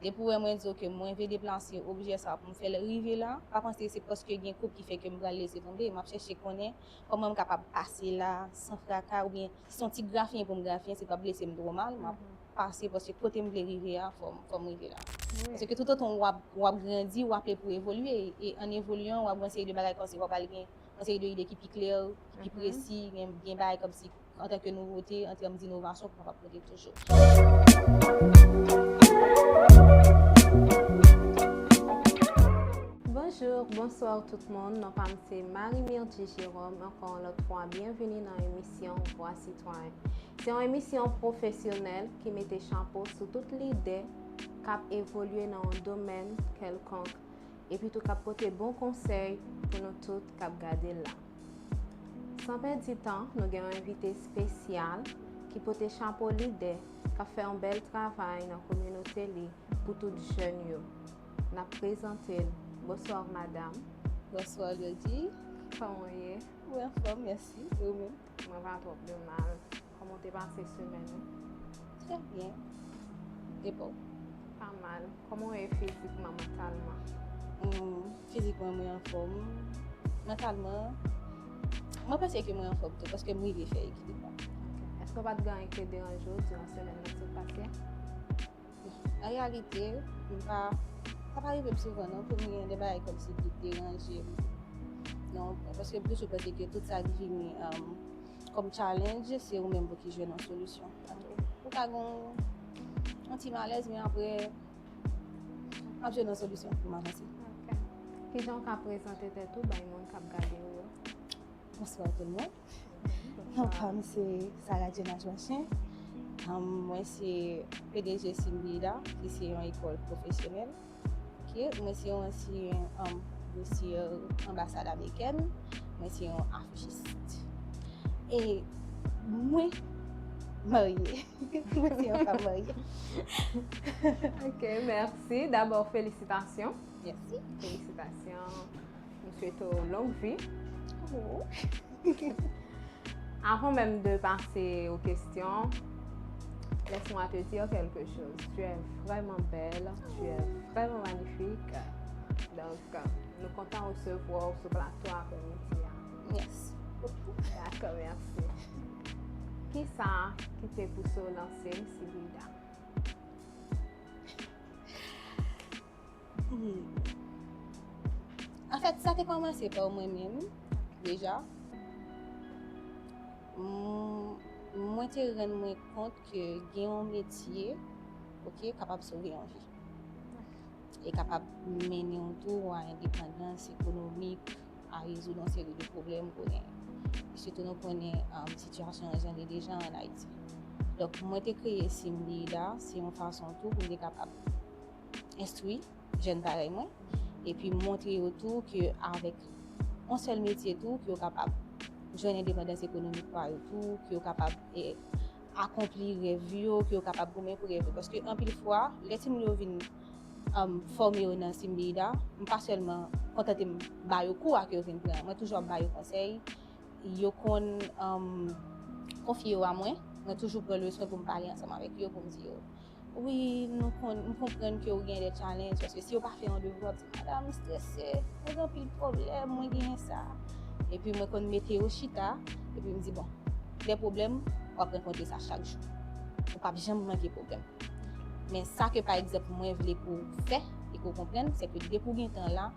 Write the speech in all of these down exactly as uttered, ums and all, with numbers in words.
Depi w wè mwen di w ke mwen vle deplase objè sa pou m fè l rive la, pa panse se paske gen koup ki fè ke m pral lese tonbe. M ap chèche konnen kòman m kapab pase la san fraka, oubyen si se yon ti grafiyen pou m grafiyen, se p ap blese m twò mal, m ap pase, paske kote m vle rive a, fò m, fò m rive la. Paske toutotan w ap, w ap grandi, w aple pou evolye, e an evolyan, w ap gen yon seri de bagay kòmsi w ap al gen yon seri de ide ki pi klè, ki pi presi, gen, gen bagay kòmsi antanke nouvote, an tèm d'inovasyon, pou kapab pote toujou. Bonjou, bonswa tout moun. Non pa m se Marie Mirgy Jérôme. Ankò yon lòt fwa, byenvini nan emisyon Vwa Sitwayen. Se yon emisyon pwofesyonèl ki mete chapo sou tout lidè k ap evolye nan yon domèn kèlkonk, epi tou k ap pote bon konsèy pou nou tout k ap gade l la. San pèdi tan, nou gen yon envite espesyal ki pote chapo lidè k ap fè yon bèl travay nan kominote li pou tout jèn yo. N ap prezante l. Bonswa, madanm. Bonswa, Jodi. Kòman w ye? Mwen anfòm, mèsi. E ou menm? Mwen pa twòp de mal. Kòman w te pase semèn ou? Trè byen. E pa w? Pa mal. Kòman w ye fizikman, mantalman? Hmm, fizikman, mwen anfòm. Mantalman, mwen panse ke mwen anfòm tou, paske m rive fè ekilib la. Ok. Èske w pa t gen anyen ki te deranje w diran semèn nan ki sot pase a? An reyalite, m pa, sa pa rive m souvan non, pou m gen de bagay kòmsi ki deranje m. Non, paske m toujou panse ke tout sa ki vini, um, kòm challenge, se ou menm pou ki jwenn yon solisyon. Ou ka gen yon, yon ti malèz, men apre, m ap jwenn yon solisyon pou m avanse. Ok. Kijan w ka prezante tèt ou bay moun k ap gade w yo? Bonswa tout moun. Non pa m se Sarah Jenna Joachim. Um, mwen se P D G Simlida, ki se yon ekòl pwofesyonèl. Ok, mwen se yon ansyen, um, dosye anbasad amerikèn. Mwen se yon afichis. E mwen marye. Mwen se yon fanm marye. Ok, mèsi. Dabò, felisitasyon. Mèsi. Felisitasyon. M swete w long vi. Oh. Avant même de passer aux questions, laisse-moi te dire quelque chose. Tu es vraiment belle, tu es vraiment magnifique. Donc, euh, nou kontan resevwa w sou plato aprèmidi a. Mèsi. Dakò, mèsi. Kisa ki te pouse w lanse Simlida? Hmm. Anfèt, sa te kòmanse pa mwen menm, deja. M-, mwen te rann mwen kont ke gen yon metye, ok, kapab sove yon vi. E kapab mennen w tou a endepandans ekonomik, a rezoud yon seri de pwoblèm konnen. Sitou nou konnen, um, sitiyasyon an jan l ye deja an Ayiti. Donk, mwen te kreye Simlida, se yon fason tou pou m te kapab enstwi jèn parèy mwen, epi montre yo tou ke avèk yon sèl metye tou, ke yo kapab jwenn endepandans ekonomik pa yo tou, ke yo kapab, e, akonpli rèv yo, ke yo kapab goumen pou rèv yo. Paske anpil fwa, lè timoun yo vin, um, fòme yo nan Simlida, m pa sèlman kontante m ba yo kou a ke yo vin pran. Mwen toujou ap ba yo konsèy. Yo konn, um, konfye yo a mwen. Mwen toujou pran le swen pou m pale ansanm avèk yo, pou m di yo, wi, nou konn, m konprann ke w gen de challenge, paske si yo pa fè yon devwa, w ap di, "Madanm, m strese, mwen gen anpil pwoblèm, mwen genyen sa." Epi mwen konn mete yo chita, epi m di, "Bon, de pwoblèm, w ap rankontre sa chak jou. Ou p ap janm manke pwoblèm." Men sa ke, pa egzanp, mwen vle pou w fè e pou w konprann, se ke depi w gen tan la,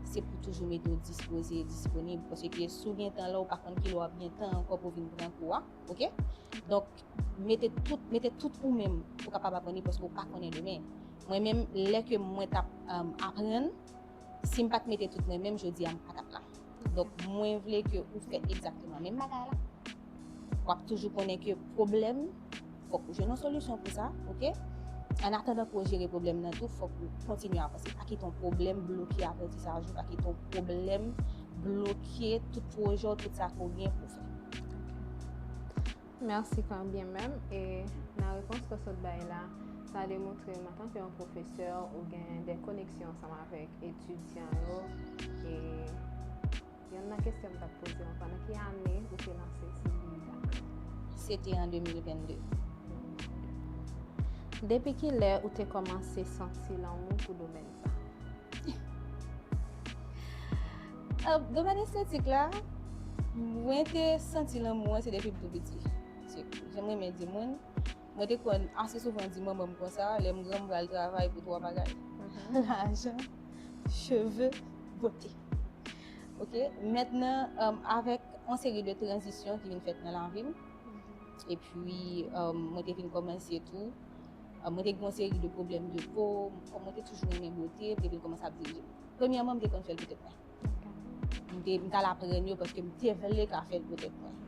se pou toujou mete w dispoze, disponib, paske si w gen tan la, ou pa konn kilè w ap gen tan ankò pou w vin pran kou a, ok? Donk, mete tout, mete tout ou menm pou w kapab aprann li, paske w pa konnen demen. Mwen menm, lè ke mwen t ap, um, aprann, si m pa t mete tout mwen menm, jodi a m pa t ap la. Donk, mwen vle ke ou fè egzakteman menm bagay la. W ap toujou konnen ke pwoblèm, fòk ou jwenn yon solisyon pou sa, ok? An atandan pou w jere pwoblèm nan tou, fòk ou kontinye avanse. Pa kite yon pwoblèm bloke aprantisaj ou, pa kite yon pwoblèm bloke tout pwojè w, tout sa ke w gen pou fè. Mèsi kanmenm. E nan repons ke w sot bay la, sa demontre m antanke yon pwofesè, ou gen de koneksyon ansanm avèk etidyan yo. E yonn nan kesyon m t ap poze w ankò, nan ki ane ou te lanse Simlida? Se te an de mil vennde. Depi kilè ou te kòmanse santi lanmou pou domèn sa? Ap, domèn estetik la, mwen te santi lanmou an se depi m tou piti. Se, jan m renmen di moun, mwen te konn ase souvan di manman m konsa, lè m gran m pral travay pou twa bagay. Lajan, cheve, bote. Ok, mentnan, um, avèk yon seri de tranzisyon ki vin fèt nan lavi m, epi um, mwen te vin kòmanse tou, um, mwen te gen yon seri de pwoblèm de po, kòm mwen te toujou renmen bote, m te vin kòmanse ap dirije. Premyèman, m te konn fè l pou tèt mwen. M te, m t al aprann yo paske m te vle ka fè l pou tèt mwen.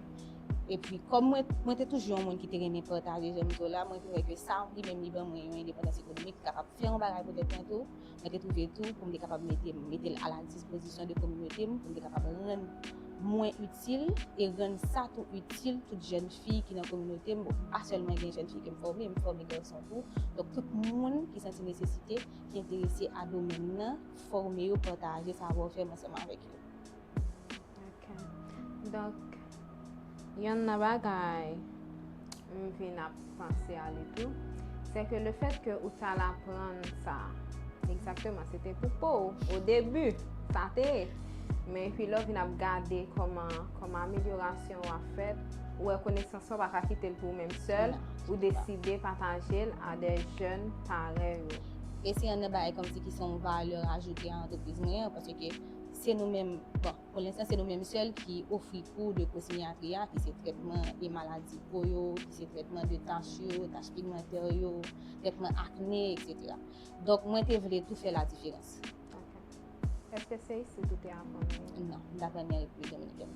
Epi, kòm mwen, mwen te toujou yon moun ki te renmen pataje, jan m di w la, mwen vin wè ke sa li menm li ban mwen yon endepandans ekonomik ki kapab fè yon bagay pou tèt mwen tou. Mwen te twouve tou pou m te kapab mete, mete l a la dispozisyon de kominote m, pou m te kapab rann mwen itil e rann sa tou itil tout jèn fi ki nan kominote m. Bon, pa sèlman gen jèn fi ke m fòme, m fòme gason tou. Donk, tout moun ki santi nesesite, ki enterese a domèn nan, fòme yo, pataje savwa fè m ansanm avèk yo. Ok. Donk, yonn nan bagay m vin ap panse a li tou, se ke le fèt ke ou t al aprann sa, egzakteman, se te pou po w, o debi, sa te ye. Men epi lè w vin ap gade kòman, kòman amelyorasyon w ap fèt, ou wè konesans sa w pa ka kite l pou ou menm sèl, ou deside pataje l a de jèn parèy ou. E se yonn nan bagay kòmsi ki se yon valè ajoute a antrepriz mwen an, paske se nou menm, bon, pou lenstan se nou menm sèl ki ofri kou de kosmiyatri a, ki se trètman e maladi po yo, ki se trètman de tach yo, tach pigmantè yo, trètman akne, etsetera. Donk, mwen te vle tou fè la diferans. Ok. Èske se isit ou te aprann li? Non, m t aprann li an Repiblik Dominikèn.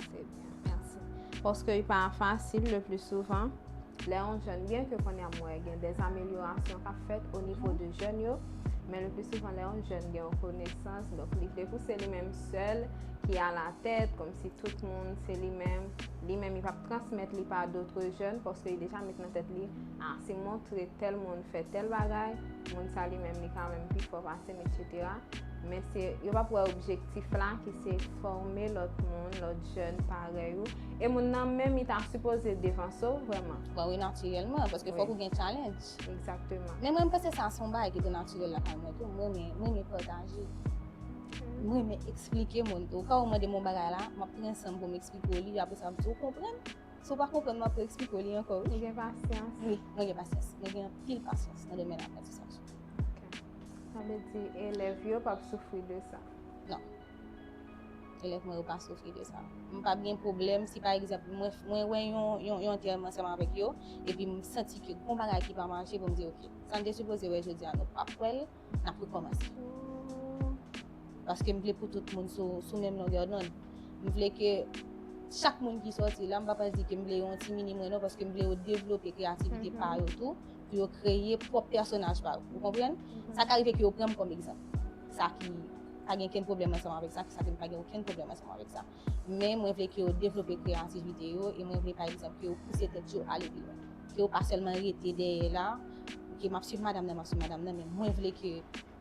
Se byen, mèsi. Paske li pa fasil le pli souvan. Lè yon jèn, byen ke kounye a m wè gen de amelyorasyon k ap fèt o nivo de jèn yo, men le pli souvan lè yon jèn gen yon konesans, donk li vle pou se li menm sèl ki a la tèt, kòmsi tout moun se li menm, li menm li p ap transmèt li pa dotre jèn, paske li deja met nan tèt li, a, si m montre tèl moun fè tèl bagay, moun sa li menm li ka menm pi fò pase m, etsetera. Men se, yo p ap wè objektif la ki se fòme lòt moun, lòt jèn parèy ou. E moun nan menm, li ta sipoze devanse w vrèman. Bon, wi, natirèlman, paske fòk ou gen challenge. Egzakteman. Men mwen, m panse sa se yon bagay ki te natirèl lakay mwen tou. Mwen renmen, mwen renmen pataje. Mwen renmen eksplike moun tou. Ou ka mande m yon bagay la, m ap pran san m pou m eksplike w li, apre sa, m di w konprann. Si w pa konprann, m ap eksplike w li ankò, wi. Ou gen pasyans? Wi, mwen gen pasyans. Mwen gen anpil pasyans nan domèn aprantisaj. Ok. Sa vle di elèv yo p ap soufri de sa? Non. Elèv mwen yo pa soufri de sa. M p ap gen pwoblèm si, pa egzanp, mwen, mwen wè yon, yon, yon tèm ansanm avèk yo, epi m santi ke gon bagay ki pa mache, pou m di, ok, sa n te sipoze wè jodi a, nou p ap wè l, n ap rekòmanse. Paske m vle pou tout moun sou, sou menm longè dond. M vle ke chak moun ki sòti la, m pa pral di ke m vle yo antimini mwen non, paske m vle yo devlope kreyativite pa yo tou, pou yo kreye pwòp pèsonaj pa yo. Ou konprann? Sa ka rive ke yo pran m kòm egzanp. Sa ki pa gen okenn pwoblèm ansanm avèk sa, ki sa ke m pa gen okenn pwoblèm ansanm avèk sa. Men mwen vle ke yo devlope kreyativite yo, e mwen vle, pa egzanp, ke yo pouse tèt yo ale pi lwen. Ke yo pa sèlman rete dèyè la, ke m ap swiv madanm nan, m ap swiv madanm nan, men mwen vle ke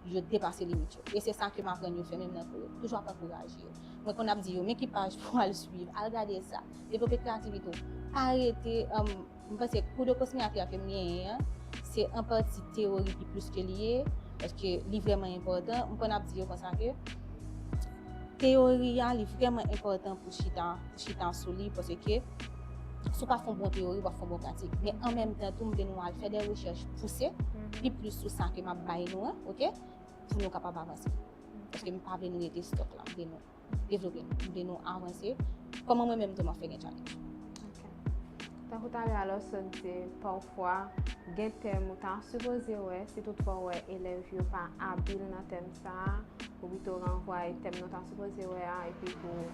yo depase limit yo. E se sa ke m aprann yo fè menm nan kou yo. Toujou ap ankouraje yo. Mwen konn ap di yo, men ki paj pou al swiv, al gade sa, devlope kreyativite w. Pa rete, um, m panse kou de kosmiyatri a ke m genyen an, se an pati teyori ki plis ke li ye, paske li vrèman enpòtan. M konn ap di yo konsa ke teyori a, li vrèman enpòtan pou chita, pou chita sou li, paske si w pa fè yon bon teyori, w ap fè yon bon pratik. Men an menm tan tou, m vle nou al fè de rechèch pouse, pi plis sou sa ke m ap bay nou an, ok? Pou nou kapab avanse. Paske m pa vle nou rete stòk la, m vle nou devlope, m vle nou avanse. Kòman mwen menm tou m ap fè gen challenge? Ok. Tankou talè a lè w sot di, pafwa, gen tèm ou ta sipoze wè, si toutfwa w wè elèv yo pa abil nan tèm sa a, ou pito ranvwaye tèm nou ta sipoze wè a, epi pou,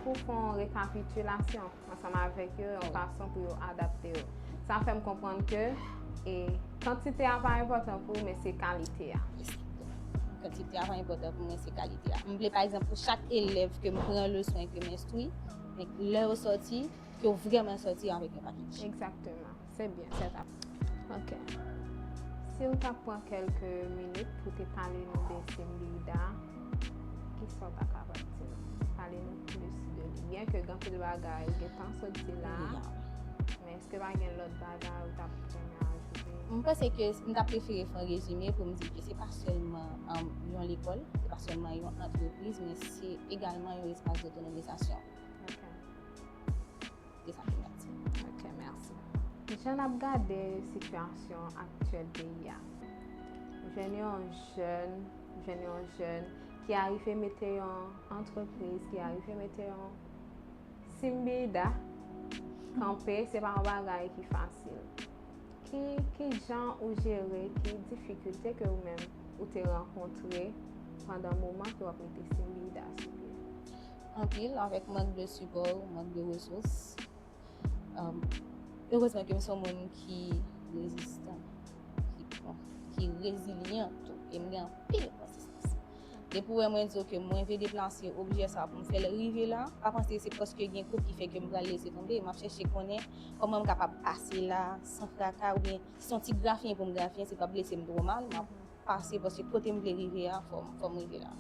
pou fè yon rekapitilasyon ansanm avèk yo, yon fason pou yo adapte yo. Sa fè m konprann ke, e, kantite a pa enpòtan pou ou, men se kalite a. Kantite a pa enpòtan pou mwen, se kalite a. M vle, pa egzanp, pou chak elèv ke m pran leson e ke m enstwi, men lè yo sòti, ke yo vrèman sòti avèk yon package. Egzakteman. Se byen, se sa. Ok. Si w ta pran kèlke minit pou te pale nou de Simlida, kisa w ta kapab di nou? Pale nou plis de li. Byen ke gen anpil bagay ou gentan sot di la, men Èske pa gen lòt bagay ou t ap renmen ajoute? M panse ke m ta prefere fè yon rezime pou m di ke se pa sèlman um, yon lekòl, se pa sèlman yon antrepriz, men se egalman yon espas dotonomizasyon. Ok. Se sa ke m ta di. Ok, mèsi. Jan n ap gade sitiyasyon aktyèl peyi a, jwenn yon jèn, jwenn yon jèn ki arive mete yon antrepriz, ki arive mete yon Simbida kanpe, se pa yon bagay ki fasil. Ki, ki jan ou jere, ki difikilte ke ou menm ou te rankontre pandan moman ke w ap mete Simbida sou pye? Anpil, avèk mank de sipò, mank de resous. Um, erezman ke m se yon moun ki rezistan, ki, bon, ki rezilyan tou, e m gen anpil konsistans. Depi w wè mwen di w ke mwen vle deplase objè sa pou m fè l rive la, pa panse se paske gen kout ki fè ke m pral lese tonbe. M ap chèche konnen kòman m kapab pase la san fraka, oubyen si se yon ti grafiyen pou m grafiyen, se p ap blese m twò mal, m ap pase paske kote m vle rive a, fò m, fò m rive la.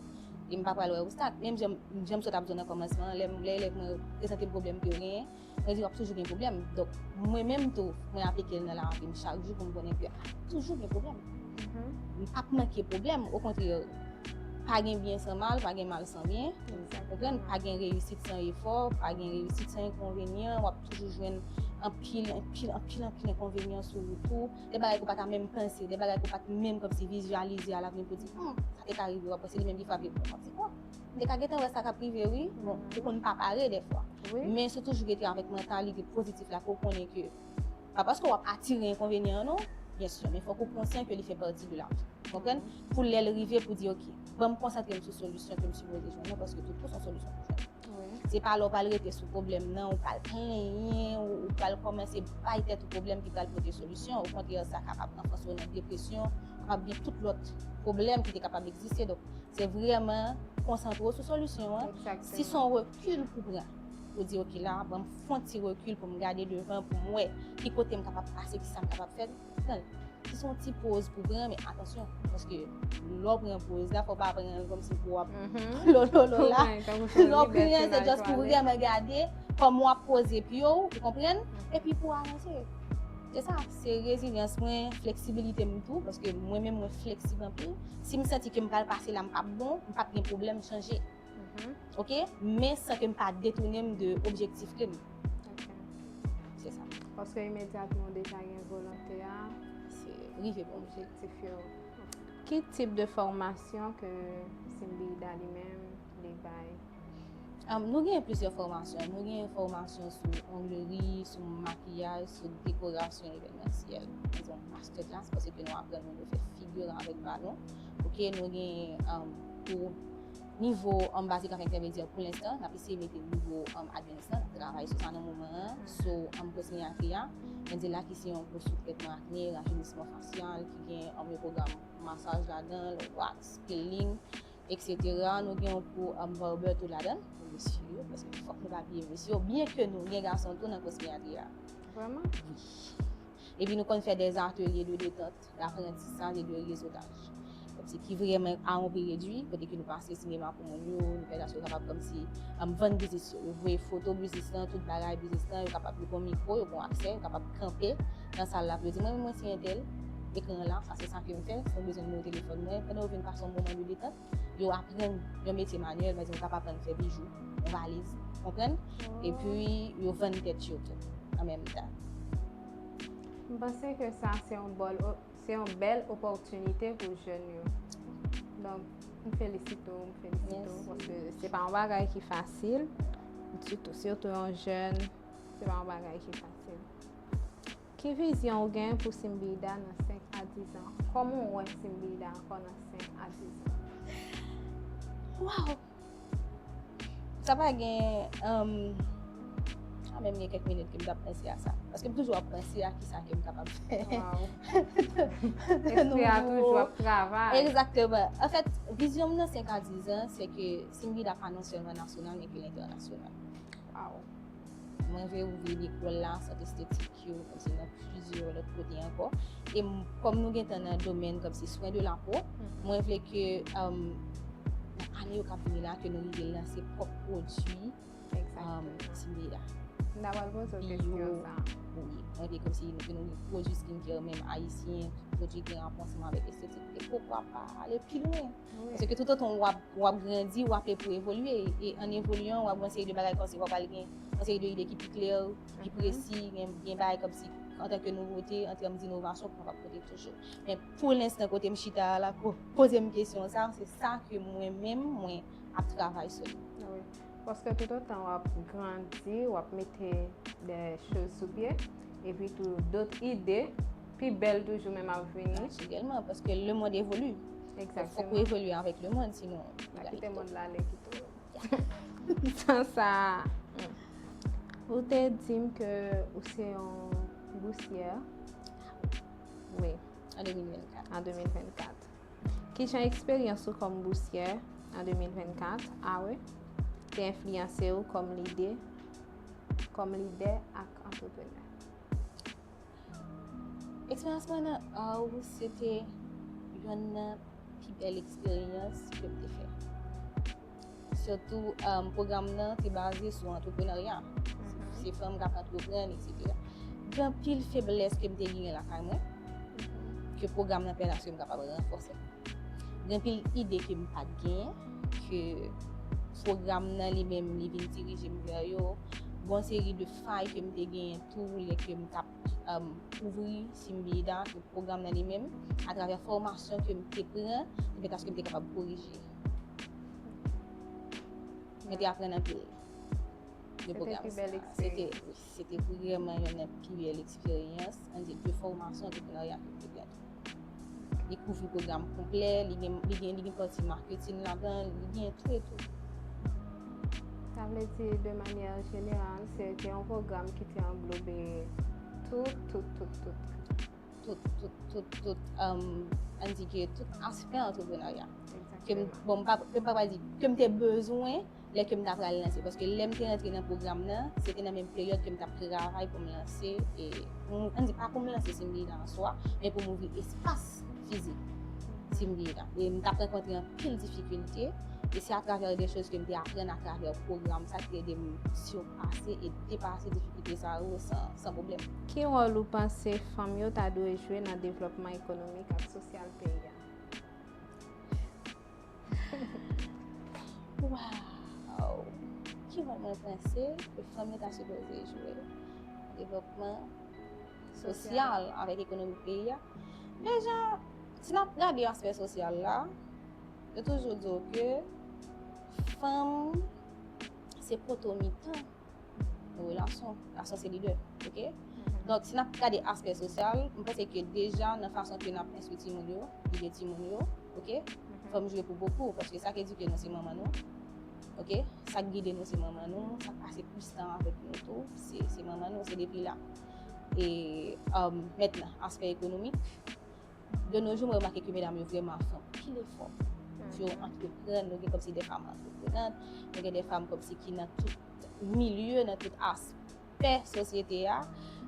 E m pa pral wè obstak. Menm jan m, jan m sot ap di w nan kòmansman an, lè m, lè elèv mwen prezante m pwoblèm ke yo genyen, mwen di w ap toujou gen pwoblèm. Donk, mwen menm tou, mwen aplike l nan lavi m chak jou pou m konnen ke ap toujou gen pwoblèm. M p ap manke pwoblèm, okontrè, pa gen byen san mal, pa gen mal san byen. Konprann? Pa gen reyisit san efò, pa gen reyisit san enkonvenyan, w ap toujou jwenn anpil, anpil, anpil, anpil enkonvenyan sou wout ou. De bagay ke w pa ta menm panse, de bagay ke w pa t menm kòmsi vizyalize a lavenir pou di, hmm, sa te ka rive, w ap panse li menm ki frape pou w. W ap di, oh, m te ka gentan wè sa k ap rive, wi. Bon, ou konn pa pare dèfwa. Men si w toujou rete avèk mantalite pozitif la, ke w konnen ke pa paske w ap atire enkonvenyan an, non, byen si, men fòk ou konsyan ke li fè pati de lavi. Konprann? Pou lè l rive, pou di, ok, ban m konsantre m sou solisyon ke m sipoze jwenn nan, paske tout, tout se yon solisyon pou jwenn. Se pa lè w pral rete sou pwoblèm nan, ou pral plenyen, ou, ou pral kòmanse bay tèt ou pwoblèm ki pral pote solisyon. Okontrè, sa kapab ranfòse w nan depresyon, kapab gen tout lòt pwoblèm ki te kapab egziste. Donk, se vrèman konsantre w sou solisyon an. Si se yon rekil pou pran, pou di, ok, la, ban m fè yon ti rekil pou m gade devan, pou m wè ki kote m kapab pase, ki sa m kapab fè. Pran l. Si se yon ti poz pou pran, men atansyon, paske lè w pran poz la, fò w pa pran l kòmsi pou w ap lololo la. Lè w pran l, se just pou vrèman gade kòman w ap poze pye w, ou konprann? Epi pou w avanse. Se sa, se rezilyans mwen, fleksibilite m tou, paske mwen menm mwen fleksib anpil. Si m santi ke m pral pase la, m p ap bon, m p ap gen pwoblèm chanje. Ok? Men san ke m pa detounen m de objektif ke m. Se sa. Paske imedyatman w deja gen volonte a, Se rive pou m. Objektif yo. Ki tip de fòmasyon ke Simbida li menm li bay? Um, nou gen plizyè fòmasyon. Nou gen fòmasyon sou ongleri, sou makiyaj, sou dekorasyon evènmansyèl. Nou gen masterclass, paske nou aprann moun yo fè figi yo avèk balon. Ok, nou gen um, pou nivo um, bazik ak entèmedyè pou lenstan, n ap eseye mete nivo um, advance la, n ap travay sou sa nan moman an, sou um, kosmiyatri a. Mwen di la ki se yon kou sou trètman akne, rajeunisman fasyal, ki gen um, yon pwogram masaj ladan l, wax, peeling, et cetera. Nou gen yon kou um, barber tou ladan l, pou mesye yo, paske fòk nou pa bliye mesye yo, byen ke nou gen gason tou nan kosmiyatri a. Vrèman? Wi. Epi nou konn fè dèzatelye de detant, daprantisaj e de rezotaj. Kòmsi ki vrèman a yon pri redui, kote ke nou pase sinema pou moun yo, nou fè sa yo kapab kòmsi um, vann biznis yo. Yo voye foto biznis lan, tout bagay biznis lan, yo kapab, yo gon mikwo, yo gon aksè, yo kapab kanpe nan sal la pou yo di, mwen, mwen se entèl, ekran an la, sa se sa ke m fè, si nou bezwen nimewo telefòn mwen, pandan yo vin pase yon moman de detant, yo aprann yon metye manyèl, pa egzanp, yo kapab aprann fè bijou, yon valiz, konprann? Epi yo vann tèt yo tou, an menm tan. M panse ke sa se yon bòl, se yon bèl opòtinite pou jèn yo. Donk, m felisite w, m felisite w, paske se pa yon bagay ki fasil, sitou, sitou yon jèn, se pa yon bagay ki fasil. Ki vizyon ou gen pou Simbida nan senk a diz an? Kòman w wè Simbida ankò nan senk a diz an? Waw! Sa pa gen, um, sa menm gen kèk minit ke m t ap panse a sa. Paske m toujou ap panse a kisa ke m kapab fè. Espri a toujou ap travay. Egzakteman. Anfèt, vizyon m nan senk a diz an, se ke Simbida pa non sèlman nasyonal, men ke l entènasyonal. Mwen vle ouvri lekòl la, sant estetik yo, kòmsi nan plizyè lòt kote ankò. E kòm nou gentan nan domèn kòmsi swen de la po, mwen vle ke um, nan ane yo k ap vini la, ke nou rive lanse pwòp pwodui um, Simbida. M ta pral poze w kesyon sa. Wi, mwen vle kòmsi nou, ke nou gen pwodui skincare menm ayisyen, pwodui ki gen rapò ansanm avèk estetik. E poukwa pa ale pi lwen? Paske toutotan w ap, w ap grandi, w aple pou evolye. E an evolyan, w ap gen yon seri de bagay kòmsi w ap al gen yon seri de ide ki pi klè, pi presi, gen, gen bagay kòmsi antanke nouvote, an tèm inovasyon, pou kapab pote toujou. Men pou lenstan, kote m chita a la, pou poze m kesyon sa, se sa ke mwen menm, mwen ap travay sou li. Wi. Paske toutotan w ap grandi, w ap mete de choz sou pye, epi tou dòt ide pi bèl toujou menm ap vini. Natirèlman, paske le monde évolue. Fòk ou Egzakteman. Evolye avèk le monde, sinon N a kite mond la ale kite w. San sa, ou te di m ke ou se yon bousyè. Wi, an de mil vennkat. An de mil vennkat. Kijan eksperyans ou kòm bousyè an de mil vennkat a wi te enfliyanse w kòm lide, kòm lidè ak antreprenè? Eksperyans mwen nan A W, se te yonn nan pi bèl eksperyans ke m te fè. Sitou, um, pwogram nan te baze sou antreprenarya. Se fanm k ap antreprann, etsetera. Gen anpil feblès ke m te genyen lakay mwen, ke pwogram nan pèmèt ke m kapab ranfòse. Gen anpil ide ke m pa t genyen, ke pwogram nan li menm, li vin dirije m vè yo. Gen yon seri de fay ke m te genyen tou, lè ke m t ap, um, ouvri Simbi Ida, ke pwogram nan li menm, atravè fòmasyon ke m te pran, se pèmèt ke m te kapab korije. Mwen te aprann anpil de pwogram sa. Se te, wi, se te vrèman yonn nan pi bèl eksperyans, an di, de fòmasyon antreprenarya ke m te pran. Li kouvri pwogram konplè, li gen, li gen, li gen pati maketin ladan, li gen tou e tou. Sa vle di, de manyè jeneral, se te yon pwogram ki te anglobe tout, tout, tout, tout. Tout, tout, tout, tout, um, an di ke tout aspè antreprenarya. Ke m, Egzakteman. Bon, m pa, ke m pa pral di, ke m te bezwen, lè ke m ta pral lanse. Paske lè m te rantre nan pwogram nan, se te nan menm peryòd ke m t ap travay pou m lanse, e, pou m, an di pa pou m lanse Simbi Ida an swa, men pou m ouvri espas fizik Simbi Ida. E m t ap rankontre anpil difikilte, e se atravè de choz ke m te aprann atravè pwogram sa ki te ede m sipase e depase difikilte sa yo san, san pwoblèm. Ki wòl ou panse fanm yo ta dwe jwe nan devlòpman ekonomik ak sosyal peyi a? Waw! Ki wòl mwen panse ke fanm yo ta sipoze jwe nan devlòpman sosyal avèk ekonomi peyi a? Deja, si n ap gade aspè sosyal la, yo toujou di w ke fanm se poto mitan nan relasyon, gason se lidè, oke? Donk, si n ap gade aspè sosyal, m panse ke deja nan fason ke n ap enstwi timoun yo, lide timoun yo, oke? Fanm jwe pou bokou, paske sa k edike nou se manman nou, oke? Sa k gide nou se manman nou, sa k pase plis tan avèk nou tou, se, se manman nou, se depi la. E, um, mentnan, aspè ekonomik, de nos jours, mwen remake ke medam yo vrèman ap fè anpil efò pou yo antreprann. Nou gen kòmsi de fanm antreprenant, nou gen de fanm kòmsi ki nan tout milye, nan tout aspè sosyete a.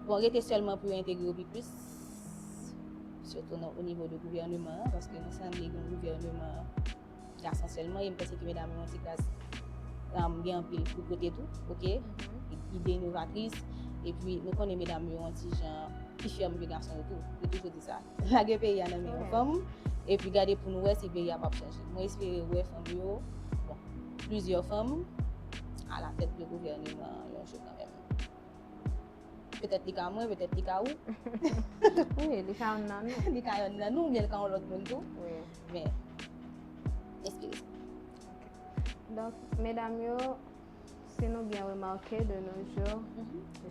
Bon, rete sèlman pou yo entegre yo pi plis, sitou nan, o nivo de gouvèneman an, paske nou sanble gen yon gouvèneman gason sèlman, e m panse ke medam yo yon ti kras, um, gen anpil pou pote tou, oke? Ide inovatris, epi nou konnen medam yo yon ti jan pi fèm ke gason yo tou. Yo toujou di sa. Lage peyi a nan men yon fanm, epi gade pou nou wè si peyi a p ap chanje. Mwen espere wè fanm yo, bon, plizyè fanm alatèt de gouvèneman yon jou kanmenm. Petèt li ka mwen, petèt li ka ou. Wi, li ka youn nan nou. Li ka youn nan nou, oubyen li ka yon lòt moun tou. Wi. Men, espere sa. Donk, medam yo, si nou byen remake de nos jours,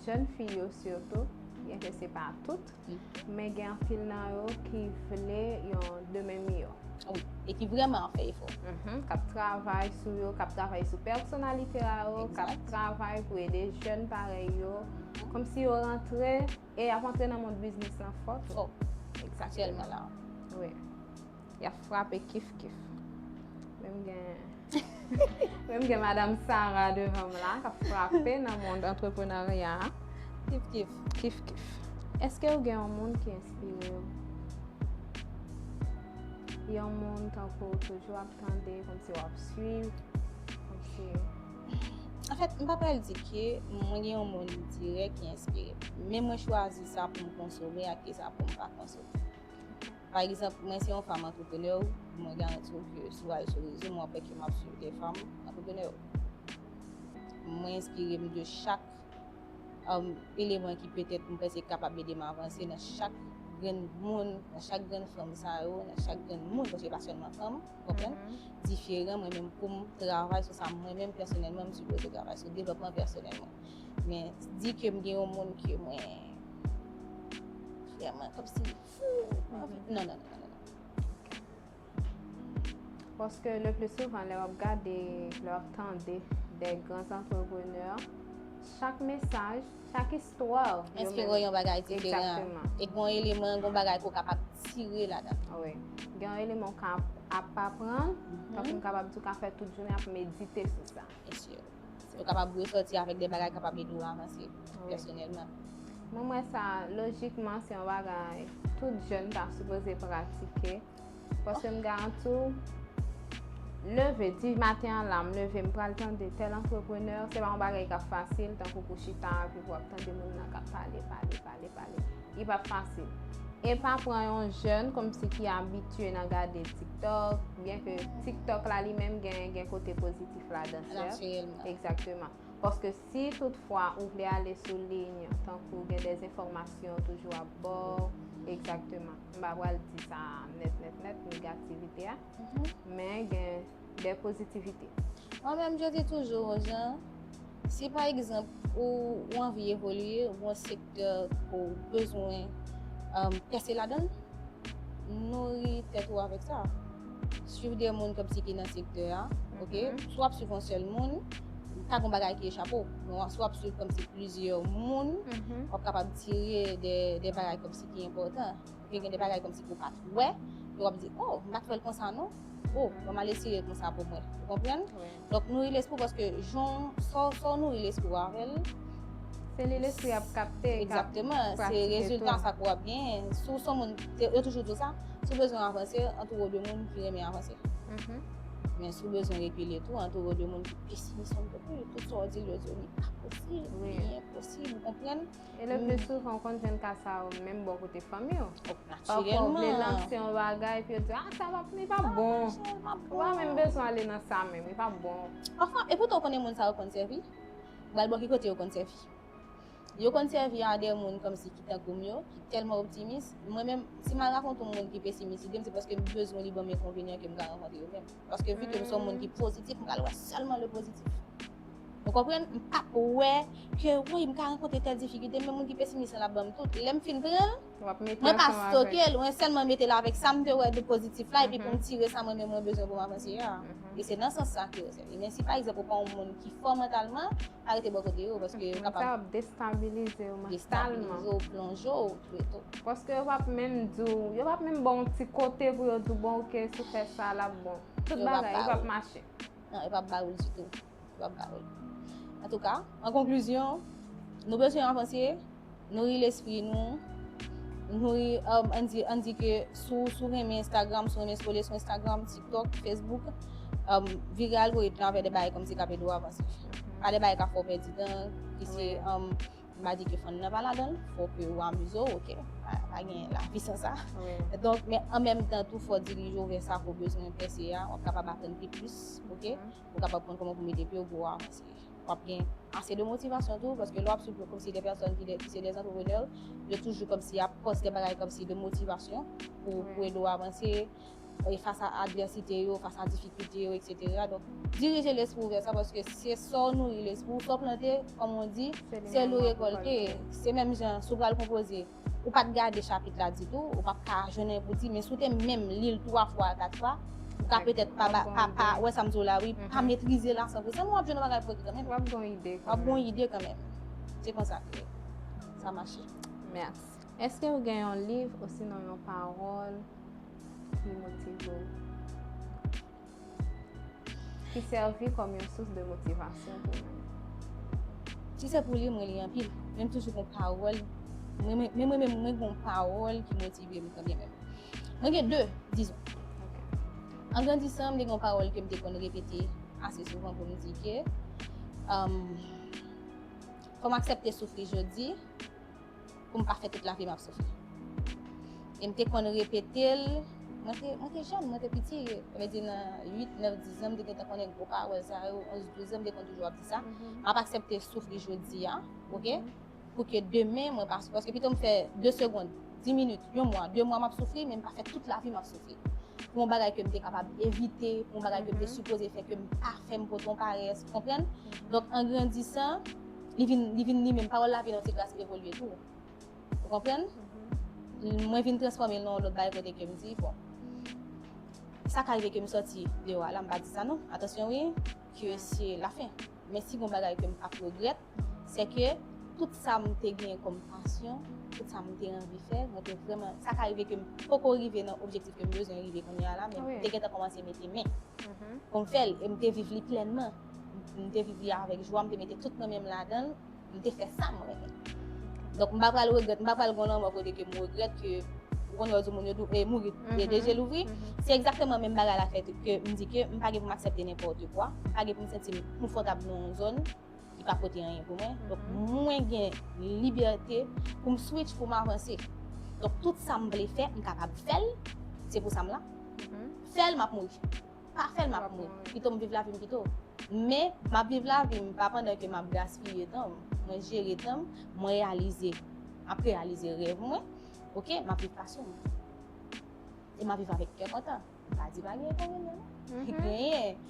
jèn fi yo sitou, byenke se pa tout, men gen anpil nan yo ki vle yon demen miyò. Wi, e ki vrèman ap fè efò. Mhm, k ap travay sou yo, k ap travay sou pèsonalite a yo, k ap travay pou ede jèn parèy yo. Kòmsi yo rantre, e y ap antre nan mond biznis lan fò tou. Fò. Aktyèlman la. Wi. Y ap frape kif kif. Menm gen, menm gen madanm Sara devan m la, k ap frape nan mond antreprenarya a. Kif kif. Kif kif. Èske ou gen yon moun ki enspire w? Yon moun tankou w toujou ap tande, kòmsi w ap swiv, kòmsi... An Pèt, m pa pral di ke mwen gen yon moun dirèk ki enspire m. Men mwen chwazi sa pou m konsome ak ki sa pou m pa konsome. Pa egzanp, mwen se yon fanm antreprenè, mwen garanti w ke si w al sou rezo, mwen wè ke m ap swiv de fanm antreprenè. Mwen enspire m de chak um, eleman ki petèt mwen panse kapab ede m avanse nan chak grenn moun, nan chak grenn fanm sa yo, nan chak grenn moun, paske pa sèlman fanm, ou konprann? Diferan, mwen menm pou m travay sou sa, mwen menm pèsonèlman, m sipoze travay sou devlòpman pèsonèl mwen. Men di ke m gen yon moun ke mwen vrèman kòmsi fou, non, non, non, non, non. Paske le pli souvan, lè w ap gade, lè w ap tande de gran antreprenè, chak mesaj, chak istwa, enspire yon bagay diferan. E gen yon eleman, gen yon bagay ke w kapab tire ladan. Wi. Gen yon eleman w ka ap aprann, tankou m kapab di w ka fè tout jounen ap medite sou sa. Ou kapab resòti avèk de bagay kapab ede w avanse pèsonèlman. Mwen, m wè sa, lojikman, se yon bagay tout jèn ta sipoze pratike. Paske m garanti w, leve, di maten an la, m leve, m pral tande tèl antreprenè, se pa yon bagay k ap fasil, tankou pou chita, epi pou w ap tande moun nan k ap pale, pale, pale, pale. Li p ap fasil. E pa pran yon jèn kòmsi ki abitye nan gade TikTok, byenke TikTok la li menm gen, gen kote pozitif ladan, sè. Egzakteman. Paske si toutfwa ou vle ale sou liy, tankou gen de enfòmasyon toujou ap ba w, egzakteman. M pa pral di sa nèt, nèt, nèt, negativite a, men gen de pozitivite. Mwen menm, je dis toujours aux gens, si pa egzanp, ou, ou anvi evolye, ou gen yon sektè ke w bezwen um, pèse ladan l, nouri tèt ou avèk sa. Swiv de moun kòmsi ki nan sektè a, ok? Si w ap swiv yon sèl moun, ka gen yon bagay ki echape w. Men si w ap swiv kòmsi plizyè moun, w ap kapab tire de, de bagay kòmsi ki enpòtan. Gen, gen de bagay kòmsi ke w pa t wè, e w ap di, oh, m pa t wè l konsa non. Oh, ban m al eseye konsa pou mwen. Ou konprann? Donk, nouri lespri w paske jan sa w, sa w nouri lespri w avè l, se li lespri ap kapte. Egzakteman, se rezilta sa ke w ap genyen. Si w se yon moun, yo toujou di w sa, si w bezwen avanse, antoure w de moun ki renmen avanse. Men si w bezwen rekile tou, antoure w de moun ki pesimis yon pèp. Tout sa w di l, yo di w li pa posib, li enposib, ou konprann? E le pli souvan, ou konn jwenn ka sa yo menm bò kote fanmi w. Pafwa, ou vle lanse yon bagay, epi yo di, ah, sa p ap, li p ap bon. Ou pa menm bezwen ale nan sa menm, li p ap bon. Pafwa, epoutan ou konnen moun sa yo konn sèvi. Ou al bò ki kote yo konn sèvi. Yo konn sèvi a de moun kòmsi ki tankou m yo, ki tèlman optimis. Mwen menm, si m al rakontre yon moun ki pesimis ide m, se paske m bezwen li ban m enkonvenyan ke m ka rankontre yo menm. Paske vi ke m se yon moun ki pozitif, m pral wè sèlman le pozitif. Ou konprann? M p ap wè ke, woy, m ka rankontre tèl difikilte, men moun ki pesimis lan ap ban m tout. Lè m fin pran l, mwen pa stoke l, mwen sèlman mete l avèk sa m te wè de pozitif la, epi pou m tire sa mwen menm mwen bezwen pou m avanse a. E se nan sans sa ke yo sèvi. Men si pa egzanp ou pa yon moun ki fò mantalman, pa rete bò kote yo, paske yo kapab destabilize w mantalman. Destabilize w, plonje w, touye tou. Paske yo p ap menm di w, yo p ap menm ba w yon ti kote pou yo di w, bon, ok, si w fè sa, l ap bon. Tout bagay, yo p ap mache. Non, yo p ap ba w l ditou. Yo p ap ba w l. Antouka, an konklizyon, nou bezwen avanse, nouri lespri nou, nouri, um, ann di, ann di ke si w, si w renmen Instagram, si w renmen scrolle sou Instagram, TikTok, Facebook, um, vire algoritm lan avè de bagay kòmsi k ap ede w avanse. Pa de bagay k ap fè w pèdi tan, ki se, um, m pa di ke fò n nan pa ladan l, fò ke w amize w, ok? Pa, pa gen lavi san sa. Donk, men an menm tan tou, fò w dirije w vè sa ke w bezwen pèse a, w ap kapab aprann pi plis, ok? Ou kapab konn kòman pou mete pye w pou w avanse. W ap gen ase de motivasyon tou, paske lè w ap swiv kòmsi de pèsòn ki, ki se de antreprenè, yo toujou kòmsi ap poste bagay kòmsi de motivasyon pou, pou ede w avanse, e fas a advèsite yo, fas a difikilte yo, etsetera. Donk, dirije lespri w vè sa, paske se sa w nouri lespri w, sa w plante, kòm on di, se li w rekòlte. Se menm jan, si w pral konpoze, ou pa t gade chapit la ditou, ou p ap ka jwenn anyen pou di, men si w te menm li l twa fwa, kat fwa, ou ka petèt pa, pa, pa, wè sa m di w la, wi, pa metrize l a san pou san, men w ap jwenn yon bagay pou ekri kanmenm. W ap gen yon ide kanmenm. W ap gen yon ide kanmenm. Se konsa ke sa mache. Mèsi. Èske w gen yon liv osinon yon pawòl ki motive w? Ki sèvi kòm yon sous de motivasyon pou ou menm? Si se pou li, mwen li anpil. Men m toujou gen pawòl. Mwen, mwen, mwen, mwen, mwen gen pawòl ki motive m kanmenm. Mwen gen de, dizon. An grandisan, mwen gen yon pawòl ke m te konn repete ase souvan pou m di ke, Um, fò m aksepte soufri jodi pou m pa fè tout lavi m ap soufri. E m te konn repete l, mwen te, mwen te jèn, mwen te piti, sa vle di nan uit, nèf, diz an, m te gentan konnen gwo pawòl sa yo, onz, douz an, m te konn toujou ap di sa. M ap aksepte soufri jodi a, oke? Pou ke demen, mwen pa, paske pito m fè de segonn, dis minit, yon mwa, de mwa m ap soufri, men m pa fè tout lavi m ap soufri. Pou yon bagay ke m te kapab evite, pou yon bagay ke m te sipoze fè, ke m pa fè, m pote yon parès, ou konprann? Donk, an grandisan, li vin, li vin li menm, pawòl la vin yon ti kras evolye tou. Ou konprann? Mwen vin transfòme l nan yon lòt bagay kote ke m di, bon, sa ka rive ke m sòti deyò a la, m pa di sa non, atansyon wi, ke se lafen. Men si gon bagay ke m p ap regrèt, se ke tout sa m te gen kòm pasyon, tout sa m te anvi fè, mwen te vrèman, sa ka rive ke m poko rive nan objektif ke m bezwen rive kounye a la, men m te gentan kòmanse mete men pou m fè l, e m te viv li plènman. M te viv li avèk jwa, m te mete tout mwen menm ladan l, m te fè sa m renmen. Donk, m pa pral regrèt, m pa pral gon lanmò kote ke m regrèt ke, ou konn lè yo di moun yo dou-, e, mouri, e, de je louvri. Se egzakteman menm bagay la fè ke m di ke m pa gen pou m aksepte nenpòt kwa, m pa gen pou m santi m konfòtab nan yon zòn ki pa pote anyen pou mwen. Donk, mwen gen libète pou m switch, pou m avanse. Donk, tout sa m vle fè, m kapab fè l. Se pou sa m la. Fè l, m ap mouri. Pa fè l, m ap mouri. Pito m viv lavi m pito. Men, m ap viv lavi m, pa pandan ke m ap gaspiye tan m. Mwen jere tan m, mwen reyalize, m ap reyalize rèv mwen. Oke, m ap viv pasyon m. E m ap viv avèk kè kontan. M pa di pa gen enkonvenyan non. Genyen.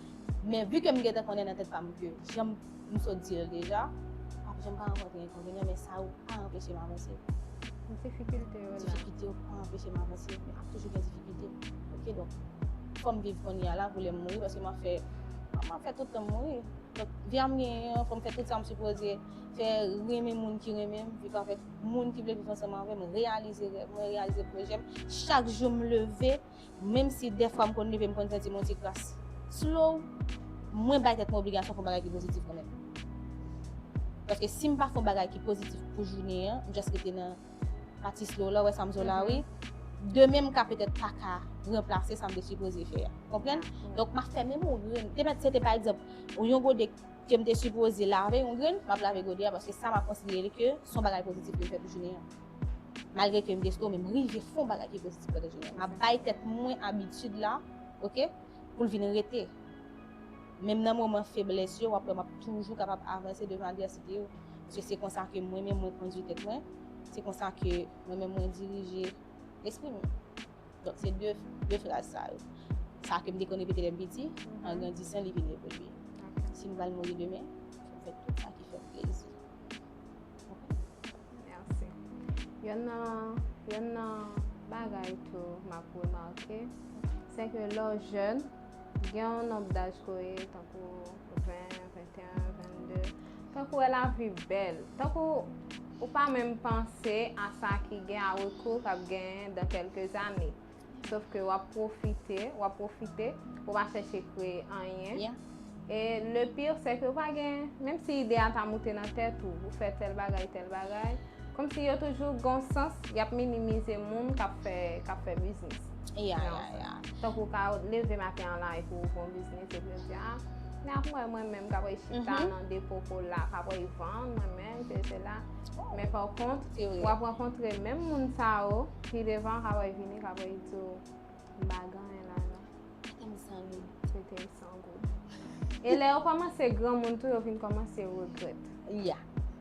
Men vi ke m gentan konnen nan tèt pa m ke jan m sot di l deja, m ap janm pa rankontre enkonvenyan, men sa yo pa anpeche m avanse. Difikilte yo la. Difikilte yo pa anpeche m avanse, men ap toujou gen difikilte. Oke, donk, fò m viv kounye a la pou lè m mouri, paske m ap fè, m ap fè tout tan m mouri. Donk, vi a m genyen an, fò m fè tout sa m sipoze fè, renmen moun ki renmen m, viv avèk moun ki vle viv ansanm avè m, reyalize rèv mwen, reyalize pwojè m. Chak jou m leve, menm si dèfwa m konn leve, m konn santi m yon ti kras slow, mwen bay tèt mwen obligasyon fè yon bagay ki pozitif kanmenm. Paske si m pa fè yon bagay ki pozitif pou jounen an, m just rete nan pati slow la, ou wè sa m di w la, wi. Demen m ka petèt pa ka ranplase sa m te sipoze fè a. Konprann? Donk, m ap fè menm yon grenn. Te mèt, se te pa egzanp, yon gode ke m te sipoze lave yon grenn, m ap lave gode a, paske sa m ap konsidere li ke se yon bagay pozitif ke m fè pou jounen an. Malgre ke m te slow, men m rive fè yon bagay ki pozitif pandan jounen an. M ap bay tèt mwen abitid la, oke, pou l vin rete. Menm nan moman feblès yo, w ap wè m ap toujou kapab avanse devan advèsite yo. Paske se konsa ke mwen menm mwen kondui tèt mwen, se konsa ke mwen menm mwen dirije lespri m. Donk, se de, de fraz sa yo. Sa ke m te konn repete lè m piti, an grandisan, li vin evolye. Si m pral mouri demen, fò m fè tout sa ki fè m plezi. Oke? Mèsi. Youn nan, youn nan bagay tou m ap remake, se ke lè w jèn, gen yon nonb daj ke w ye, tankou ven, venteyen, vennde, tankou w wè lavi bèl, tankou ou pa menm panse a sa ki gen a rekou k ap genyen dans quelques années. Sof ke w ap pwofite, w ap pwofite, ou pa chèche kreye anyen. E le pire, se ke ou pa gen, menm si ide a ta moute nan tèt ou, ou fè tèl bagay, tèl bagay, kòmsi yo toujou gon sans, y ap minimize moun k ap fè, k ap fè biznis. Ya, ya, ya. Tankou w ka leve maten an la epi w ouvri yon biznis, epi yo di, a, men ap mwen, mwen menm k ap chita nan depo kola, k ap vann, mwen menm, se, se la. Men pa kont, w ap rankontre menm moun sa yo, pi devan, k ap vini, k ap di w, m pa gen anyen la, non. Tete m san goud. Tete m san goud. E lè yo kòmanse granmoun tou, yo vin kòmanse regrèt. Ya.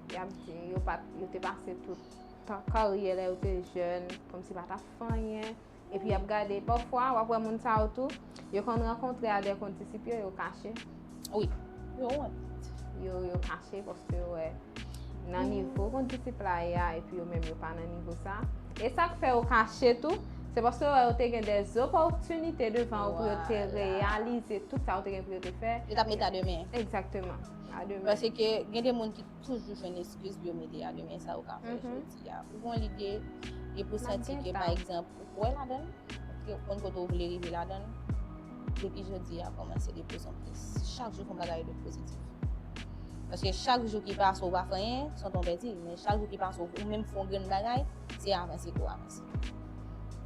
Y ap di, yo pa t, yo te pase tout tan karyè lè yo te jèn, kòmsi pa t ap fè anyen. Epi y ap gade, pafwa, w ap wè moun sa yo tou, yo konn rankontre a de kondisip yo, yo kache. Wi, yo wont. Yo, yo kache paske yo wè nan nivo kondisip la ye a, epi yo menm yo pa nan nivo sa. E sa k fè yo kache tou, se paske yo wè yo te gen de zopòtinite devan yo pou yo te reyalize tout sa yo te gen pou yo te fè. Yo t ap mete a demen. Egzakteman, a demen. Paske gen de moun ki toujou jwenn eskiz pou yo mete a demen sa yo ka fè jodi a. Ou gon lide, epi w santi ke, pa egzanp, ou kwè ladan l, ou konn kote w vle rive ladan l, depi jodi a, kòmanse de plis an plis. Chak jou fè yon bagay de pozitif. Paske chak jou ki pase ou pa fè anyen, se yon tan w pèdi. Men chak jou ki pase ou menm fè yon grenn bagay, se avanse ke w avanse.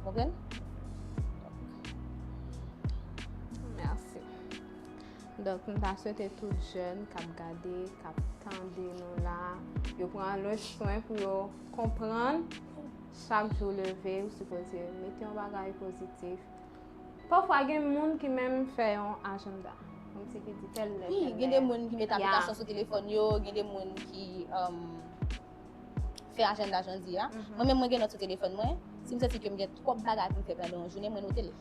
Konprann? Mèsi. Donk, m ta swete tout jèn k ap gade, k ap tande nou la, yo pran le swen pou yo konprann chak jou leve, ou sipoze mete yon bagay pozitif. Pafwa, gen moun ki menm fè yon ajanda. Kòmsi ki di tèl lè, wi, tèl lè. Gen de moun ki mete aplikasyon sou telefòn yo, gen de moun ki, um, fè ajanda jan di a. Mwen menm, mwen gen nòt sou telefòn mwen. Si m santi ke m gen twòp bagay pou m fè pandan yon jounen, mwen note l.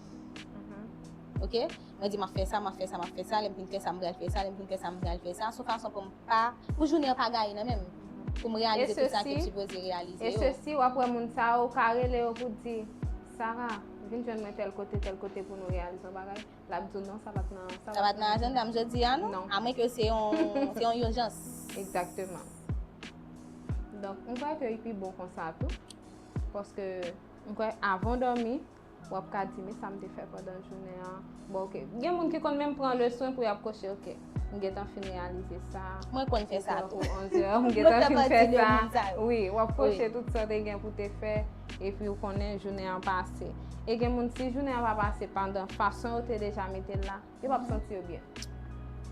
Ok? Mwen di, m ap fè sa, m ap fè sa, m ap fè sa, lè m fin fè sa, m pral fè sa, lè m fin fè sa, m pral fè sa, sou fason pou m pa, pou jounen an pa gaye nan men m. Pou m reyalize tout sa ke m sipoze reyalize yo. E sesi, w ap wè moun sa yo, ou ka rele yo pou di, Sarah, vin jwenn mwen tèl kote, tèl kote pou nou reyalize yon bagay. L ap di w non, sa pa t nan, sa pa t nan ajanda m jodi a, non. Amwen ke se yon, se yon ijans. Egzakteman. Donk, m kwè ke li pi bon konsa tou. Paske, m kwè, avan w dòmi, w ap ka di, men sa m te fè pandan jounen an. Bon, ok. Gen moun ki konn menm pran leson pou y ap koche, ok. M gentan fin reyalize sa. Mwen konn fè sa tou. Onz è, m gentan fin fè sa. Wi, w ap koche tout sa w te gen pou te fè, epi w konnen jounen an pase. E gen moun, si jounen an pa pase pandan fason yo te deja mete l la, yo p ap santi yo byen.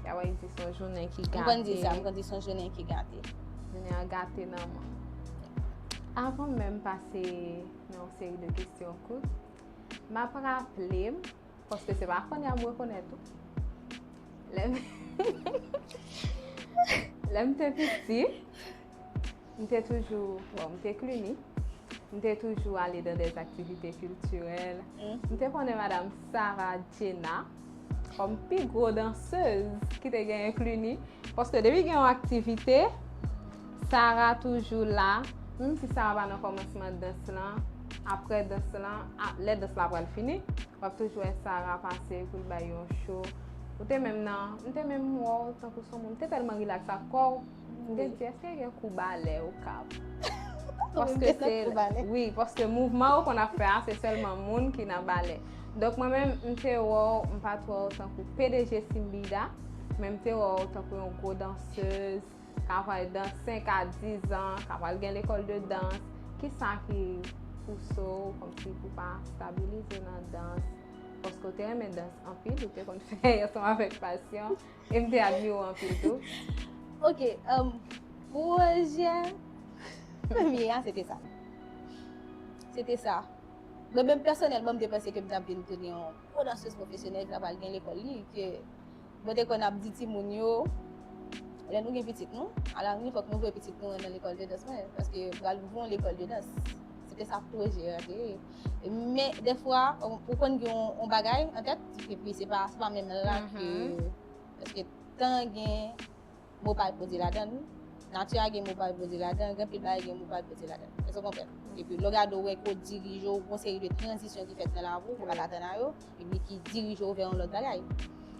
Y ap di se yon jounen ki gate. M konn di sa, m konn di se yon jounen ki gate. Jounen an gate nan men w. Avan menm pase nan yon seri de kesyon kout, m ap raple m, paske se pa kounye a m rekonèt ou. Lè m, lè m te piti, m te toujou, bon, m te Cluny. M te toujou ale dans des activités culturelles. M te konnen madanm Sarah Jena kòm pi gwo dansez ki te genyen Cluny. Paske depi gen yon aktivite, Sarah toujou la. Menm si Sarah pa nan kòmansman dans lan, apre dans lan, a, lè dans la pral fini, w ap toujou wè Sarah pase pou l bay yon cho. Ou te menm nan, m te menm wè w tankou se yon moun, m te tèlman rilaks ak kò w, m te di, èske gen kou balè Okap? Paske se, wi, paske mouvman ou konn ap fè a, se sèlman moun ki nan balè. Donk, mwen menm, m te wè w, m pa t wè w tankou P D G Simbida, men m te wè w tankou yon gwo dansez, k ap al dans senk a diz an, k ap al gen lekòl de dans. Kisa ki pouse w kòmsi pou pa stabilize nan dans? Paske w te renmen dans anpil, ou te konn fè ansanm avèk pasyon, e m te admire w anpil tou. Ok, um, pwojè premye a, se te sa. Se te sa. Mwen menm pèsonèlman, m te panse ke m t ap vin tounen yon gwo dansez pwofesyonèl ki t ap al gen lekòl li, ke mwen te konn ap di timoun yo, lè nou gen pitit nou, alarenn fòk nou voye pitit nou nan lekòl de dans mwen, paske pral ouvri yon lekòl de dans. Se te sa pwojè a te ye. Men dèfwa, ou, ou konn gen yon, yon bagay an tèt, epi se pa, se pa menm la ke, paske tan gen mo pa l poze ladan l, nati a gen mo pa l poze ladan l, gen anpil bagay gen mo pa l poze ladan l. Èske w konprann? Epi lè w gade w wè ke w dirije w, gon seri de tranzisyon ki fèt nan lavi w, ou pa t atann a yo, epi ki dirije w vè yon lòt bagay.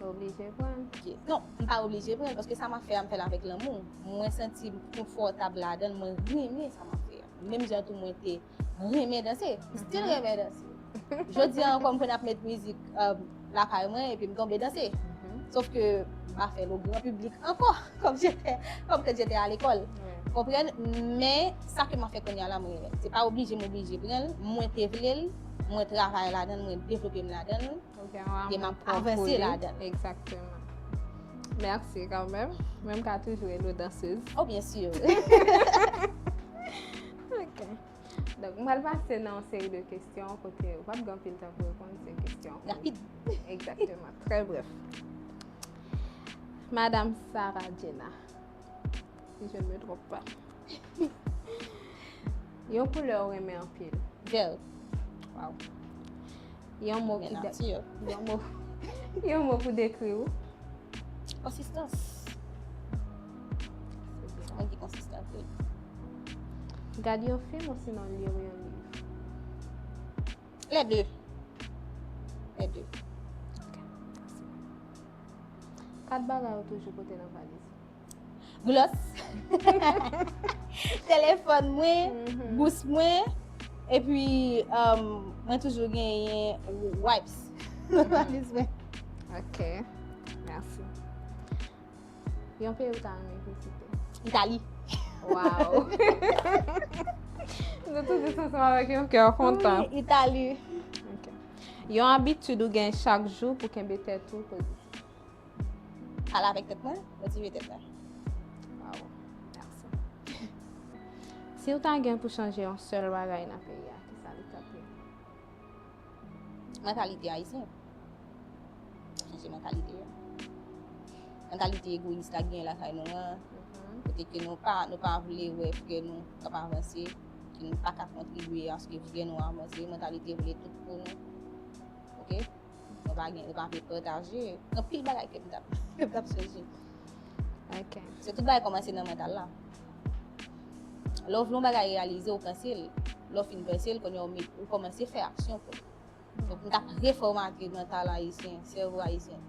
Ou oblije pran l. Ok. Non, m pa oblije pran l, paske sa m ap fè a, m fè l avèk lanmou. Mwen santi m konfòtab ladan l, mwen renmen sa m ap fè a. Menm jan tou mwen te renmen danse, m still renmen danse. Jodi a ankò, m konn ap met mizik, um, lakay mwen, epi m tonbe danse. Sof ke m pa fè l o gran piblik ankò, comme j'étais, comme quand j'étais à l'école. Konprann? Men sa ke m ap fè kounye a la, mwen renmen l. Se pa oblije m oblije pran l, mwen te vle l, mwen travay ladan l, mwen devlope m ladan l, e m ap avanse ladan l. Egzakteman. Mèsi kanmenm. Mwen m ka toujou rele w dansez. Oh, byen si. Ok. Donk, m pral pase nan yon seri de kesyon kote ou p ap gen anpil tan pou reponn, se kesyon rapid. Egzakteman, trè brèf. Madam Sarah Jena, si je ne me trompe pas. Yon koulè ou renmen anpil. Vè. Waw. Yon mo ki de-, yon mo, yon mo pou dekri w. Konsistans. Se byen. Mwen ki konsistan, wi. Gade yon fim osinon li yon liv? Lè de. Lè de. Ok, mèsi. Kat bagay ou toujou pote nan valiz ou? Glos. Telefòn mwen, gous mwen, epi, um, mwen toujou genyen wipes nan valiz mwen. Ok, mèsi. Yon peyi ou ta renmen vizite? Itali. Waw. Nou tout di sa ansanm avèk yon kè kontan. Wi, Itali. Ok. Yon abitid ou gen chak jou pou kenbe tèt ou pozitif. Pale avèk tèt mwen, motive tèt mwen. Waw, mèsi. Si w ta gen pou chanje yon sèl bagay nan peyi a, ki sa li t ap ye? Mantalite ayisyen. Chanje mantalite a. Mantalite egoyis la genyen lakay nou an. Kote ke nou pa, nou pa vle wè frè nou k ap avanse, ke nou pa ka kontribye aske frè nou avanse, mantalite vle tout pou nou. Oke? Nou pa gen, nou pa vle pataje. Anpil bagay ke m t ap, ke m t ap chanje. Ok. Se tout bagay kòmanse nan mantal la. Lè w vle yon bagay reyalize, ou panse l. Lè w fin panse l, kounye a ou met, ou kòmanse fè aksyon pou l. Donk, m t ap refòmate mantal ayisyen, sèvo ayisyen,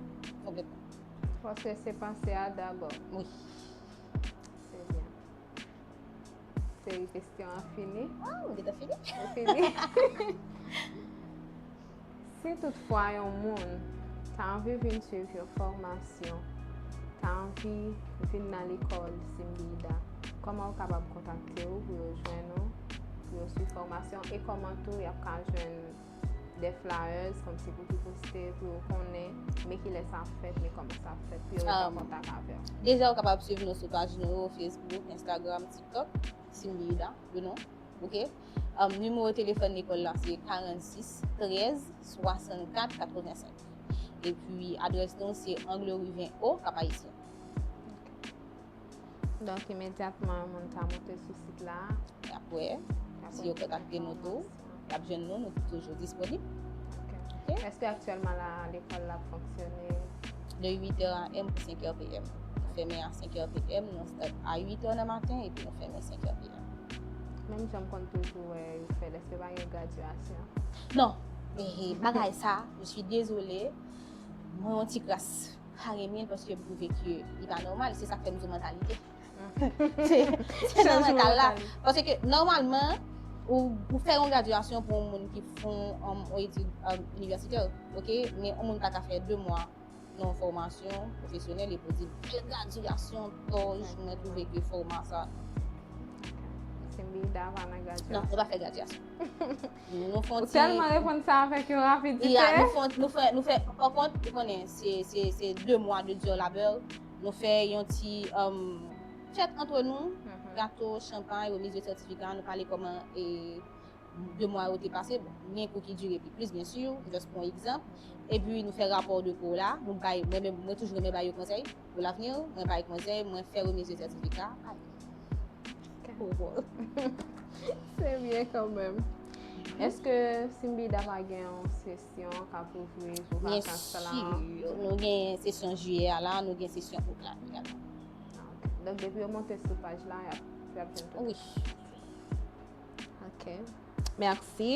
konplètman. Paske se panse a dabò. Wi. Se byen. Seri kesyon an fini. Ah, ou gentan fini? Ou fini? Si toutfwa yon moun ta anvi vin swiv yon fòmasyon, ta anvi vin nan lekòl Simbida, kòman yo kapab kontakte w pou yo jwenn ou, pou yo swiv fòmasyon, e kòman tou y ap ka jwenn de flyers kòmsi pou ki poste, pou yo konnen men kilè sa ap fèt, men kòman sa ap fèt, pou yo rete an kontak avè w. Deja, ou kapab swiv nou sou paj nou yo, Facebook, Instagram, TikTok, Simbida, le non. Oke? Um, nimewo telefòn lekòl la se karannsis trèz swasannkat katrevensenk. Epi adrès nou se Angle Riven O, Cap Haïtien. Donk, imedyatman, yon moun ta monte sou sit la. Apre, si yo kontakte nou tou, y ap jwenn nou, nou toujou disponib. Ok. Èske aktyèlman la, lekòl la ap fonksyone? De uit è a m pou senk è p m. Nou fèmen a senk è p m, nou start a uit è nan maten epi nou fèmen senk è p m. Menm jan m konn toujou wè yo fè, èske pa gen gradyasyon? Non, eh, bagay sa, je suis désolée, mwen yon ti kras pa renmen l paske m twouve ke li pa nòmal, se sa k fè m di w mantalite. Se se nan mantal la. Paske nòmalman, ou, ou fè yon gradyasyon pou yon moun ki fon um, yon etid um, inivèsitè, oke? Men yon moun pa ka fè de mwa nan yon fòmasyon pwofesyonèl epi w di bèl gradyasyon, tòj, mwen twouve ke fòma sa. Simbida pa nan gradyasyon. Non, nou pa fè gradyasyon. Nou fè yon Ou tèlman reponn sa avèk yon rapidite. Ya, nou fè, nou fè, nou fè, pa kont, ou konnen, se, se, se de mwa de dur labeur. Nou fè yon ti um, fèt antre nou, gato, chanpay, remiz de sètifika, nou pale kòman e, de mwa yo te pase. Bon, gen kou ki dire pi plis, byen si, just pou yon egzanp. Epi nou fè rapò de kou la, nou bay, mwen menm, mwen toujou renmen bay yo konsèy. Pou lavenir, mwen bay konsèy, mwen fè remiz de sètifika. Se byen kanmenm. Èske Simbida pa gen yon sesyon k ap ouvri pou vakans la? Byen si, nou gen sesyon jiyè a la, nou gen sesyon out la egalman. Donk, depi yo monte sou paj la, y ap, y ap jwenn tout. Wi. Ok. Mèsi.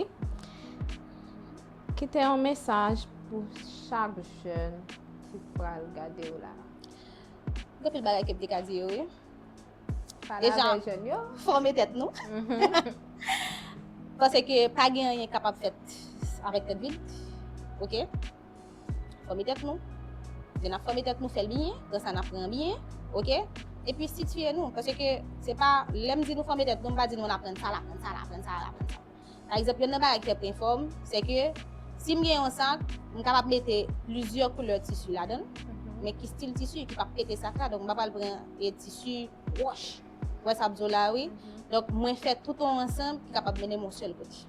Kite yon mesaj pou chak jèn ki pral gade w la. Gen anpil bagay ke m te ka di yo, wi. Pale avèk jèn yo. Fòme tèt nou. Paske pa gen anyen k kapab fèt avèk tèt vid. Oke? Fòme tèt nou. Lè n ap fòme tèt nou, fè l byen, pran sa n ap pran byen. Oke? Epi sitiye nou. Paske se pa, lè m di nou fòme tèt nou, m pa di nou n aprann sa, l aprann sa, l aprann sa, l aprann sa. Pa egzanp, youn nan bagay ki fè m fòm, se ke si m gen yon sak, m kapab mete plizyè koulè tisi ladan l, men ki stil tisi ki p ap pete sak la, donk m pa pral pran e tisi wòch. Ou wè sa m di w la, wi. Donk, mwen fè tout yon ansanm ki kapab mennen m yon sèl kote.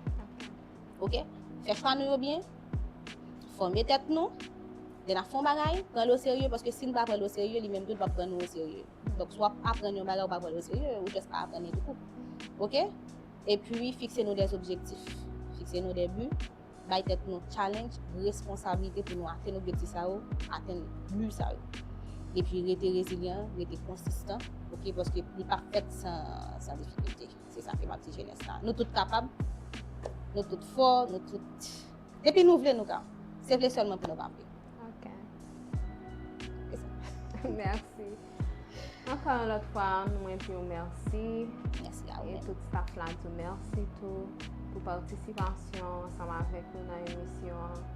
Oke? Fè chwa nou yo byen, fòme tèt nou, lè n ap fè yon bagay, pran l oserye, paske si n pa pran l oserye, li menm tou, l p ap pran nou oserye. Donk, si w ap aprann yon bagay, ou pa pran l oserye, ou just pa aprann li toukout. Oke? Epi, fikse nou de objektif. Fikse nou de bi. Bay tèt nou challenge, responsablite pou nou atenn objektif sa yo, atenn bi sa yo. Epi, rete rezilyan, rete konsistan, oke? Paske li pa fèt san, san difikilte. Se sa ke m ap di jenès la. Nou tout kapab, nou tout fò, nou tout. Depi nou vle, nou ka. Se vle sèlman pou nou pa vle. Ok. Se sa. Mèsi. Ankò yon lòt fwa, nou mwen di w mèsi. Mèsi a ou E menm. Tout staff la di w mèsi tou pou patisipasyon ansanm avèk nou nan emisyon an.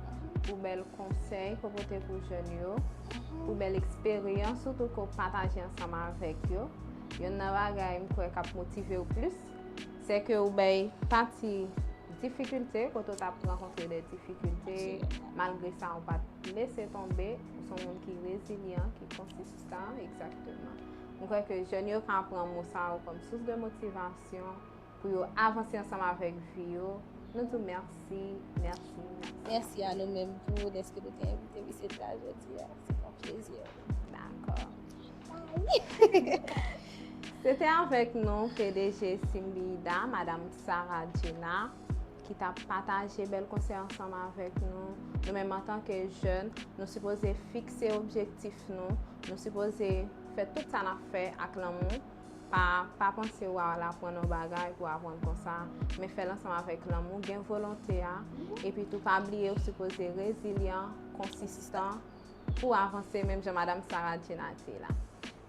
Pou bèl konsèy ke w pote pou jèn yo. Pou bèl eksperyans ou tou ke w pataje ansanm avèk yo. Youn nan bagay m kwè k ap motive w plis, se ke w bay pati difikilte, kote w t ap rankontre de difikilte, malgre sa, ou pa t lese tonbe, ou se yon moun ki rezilyan, ki konsistan, egzakteman. Mwen kwè ke jèn yo ka pran mo sa yo kòm sous de motivasyon pou yo avanse ansanm avèk vi yo. Nou di w mèsi, mèsi, mèsi. Mèsi a nou menm tou dèske nou te envite m isit la jodi a. Se yon plezi. Dakò. Se te avèk nou P D G Simbida, Madam Sarah Gina, ki t ap pataje bèl konsèy ansanm avèk nou. Nou menm antanke jèn, nou sipoze fikse objektif nou, nou sipoze fè tout sa n ap fè ak lanmou. Pa, pa panse w al aprann yon bagay pou aprann konsa, men fè l ansanm avèk lanmou, gen volonte a, epi tou pa bliye ou sipoze rezilyan, konsistan pou avanse menm jan Madam Sarah Gina te la.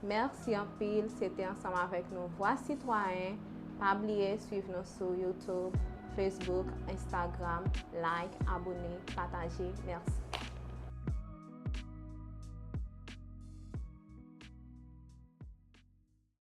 Mèsi anpil, se te ansanm avèk nou Vwa Sitwayen. Pa bliye swiv nou sou YouTube, Facebook, Instagram, like, abone, pataje. Mèsi.